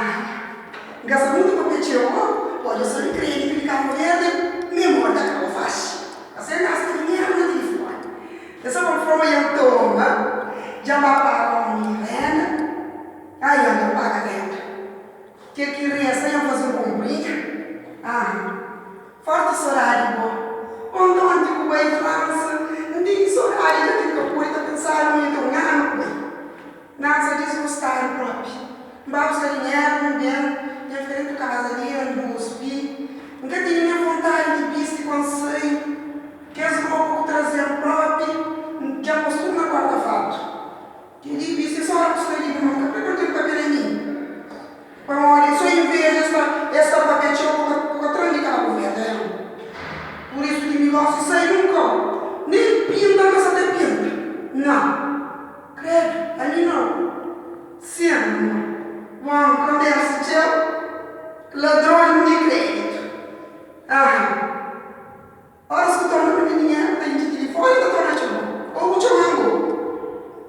Ah, N ka sta mutu papia txeu, oh, odja so di kreditu di Kabu Verdi, memória ta kaba faxi. Ka sen gasta dinheru na tilifoni. Desa pa forma dja N toma, dja N ba paga omi di renda, ah, dja N paga renda. Kel ki resta dja N faze un konprinha, ah, forti sodadi bo. Onti onti ku bai Fransa, N tene sodadi dja ki N ka pode ta pensadu ma dja ten un anu ku bai. Nasa disgustadu propi. N ba buska dinheru, N ben, dja N fika dentu kaza li, N duspi. N ka tene nen vontadi di bisti ku N sai. Kes ropa ku traze-m propi, N dja pos tudu na guarda-fatu. Kel-li bisti é so ora ku sta li, ma N ka kre kontinua papia na mi. Pamodi so inveja sta es sta papia txeu ku ka ku ka tran di Kabu Verdi eh. Pur isu ki mi gosi sai nun kau nen pinta N ka sa ta pinta nau kredu ami nau sin amor bon konbersu txeu ladron di kreditu aha. Oras ku torna pa ten dinheru ta intxi tilifoni ta torna txoma ou bu txoman bo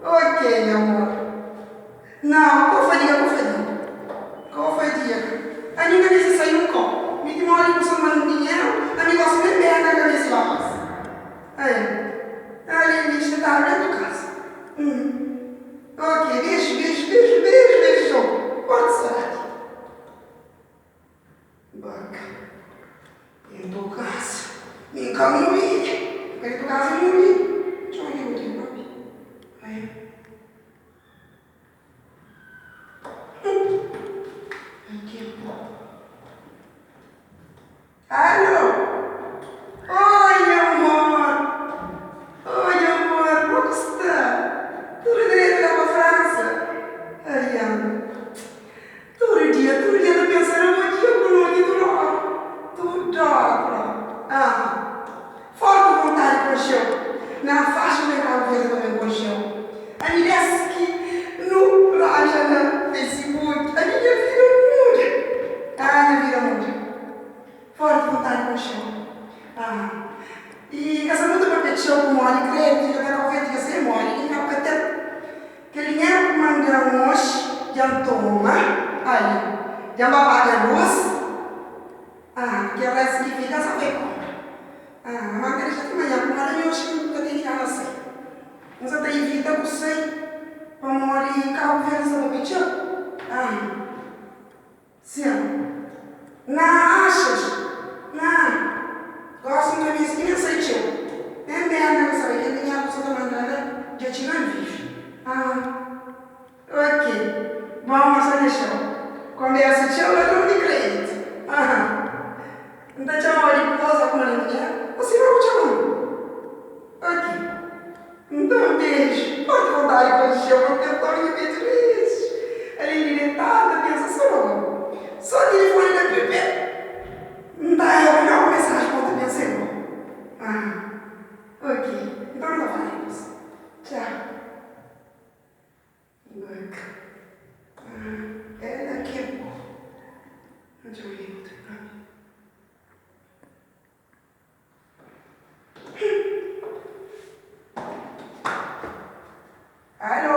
ok nha amor nau ko fadiga ko fadiga ko fadiga ami nka meste sai un kau mi ti modi ku sa manda dinheru ami gosi nen benda nka meste ba fasi ai ali li xintadu dentu kasa hum ok beijo beijo beijo beijo beijo forti sodadi. Baka Dentu kasa mi N ka muri Baka dentu kasa mi muri Txoma ki bu ten propi Ai Ai ke bo Alo Oi nha amor Oi nha amor Como ku sta Tudu dretu la pa Fransa Ai amo Tudu dia, tudu dia ta pensa na bo dia ku noti tudu ora, tudu ora propi Aha Forti vontadi konxeu Na faxi ben Kabu Verdi pa ben konxeu Ami des ki nu ranja na Facebook Ami nha vida muda Ah nha vida muda Forti vontadi konxeu Ah I N ka sa mutu papia txeu pamodi krê fika na Kabu Verdi ka sai modi ki N kaba ka ten Kel dinheru ku manda-m oxi dja N toma, ali, dja N ba paga lus, ah, kel restu ki fika N sa bai konpra. Ah, ma N ka dexa ti manhan pamodi ami oxi N ka tene gana sai. N sa ta ivita ku sai pamodi Kabu Verdi sta pa txeu. Ah, sin. Na axas, na, gosi N ka meste ki nen sai txeu. Nen benda N ka sa bai, kel dinheru ku sa ta manda la dja txiga-m vive. Ah, ok. Bon, ma sa dexa-u. Konbersa txeu ladron di kreditu. Ah, N ta txoma-u dipôs, ô ku manda dinheru, ô si no bu txoma-m. Ok. Nton beju, forti vontadi konxeu pa pertau nha petu rixu. Ali N detadu ta pensa so na bo. So tilifoni na pepe N ta abri logu mensaji pa bu ta pensa é bo. Ah, ok. Nton nu ta fala dipôs. Txau. Look. Ah, ela ki é bo. N txoma di otu propi. Alo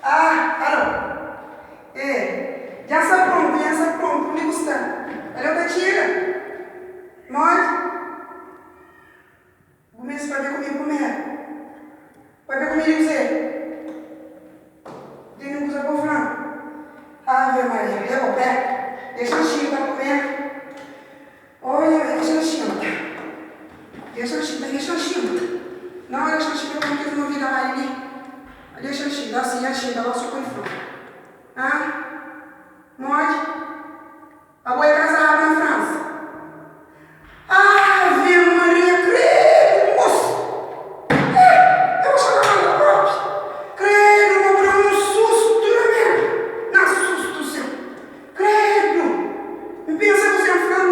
Ah, alo Eh, dja N sta prontu, dja N sta prontu Undi bu sta? Alo ta txiga? Modi? Bu meste pabia ku mi primeru Pabia ku mi di kuzê? Tene un kuza pa fla-m Ave Maria, leba pé Dexa-m xinta primeru Olha, dexa-m xinta. Dexa-m xinta, dexa-m xinta. Não, dexa-m xinta pa N kes novidadi li. Dexa-m xinta, asi, N xinta, gosi poi fla. Ah, modi? Abo é kazadu na Fransa? Ave Maria, kredu, mosu! Eh, eu sa ta manda propi. Kredu, ma bu da-m un sustu na mel. Na sustu, sin. Credo! N pensa ku sen fla-m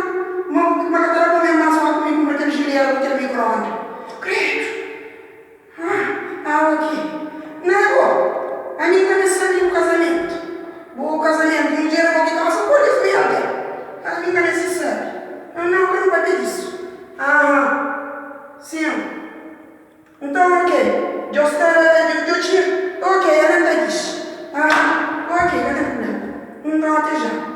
ma ma ka ta da pa mi mas ba ku mi kunpra kel jilera ku kel mikro-onda. Credo! Ah, ah ok. Na bo, ami N ka meste sabe di bu kazamentu. Bu kazamentu, mudjer é bo ki ta. dja.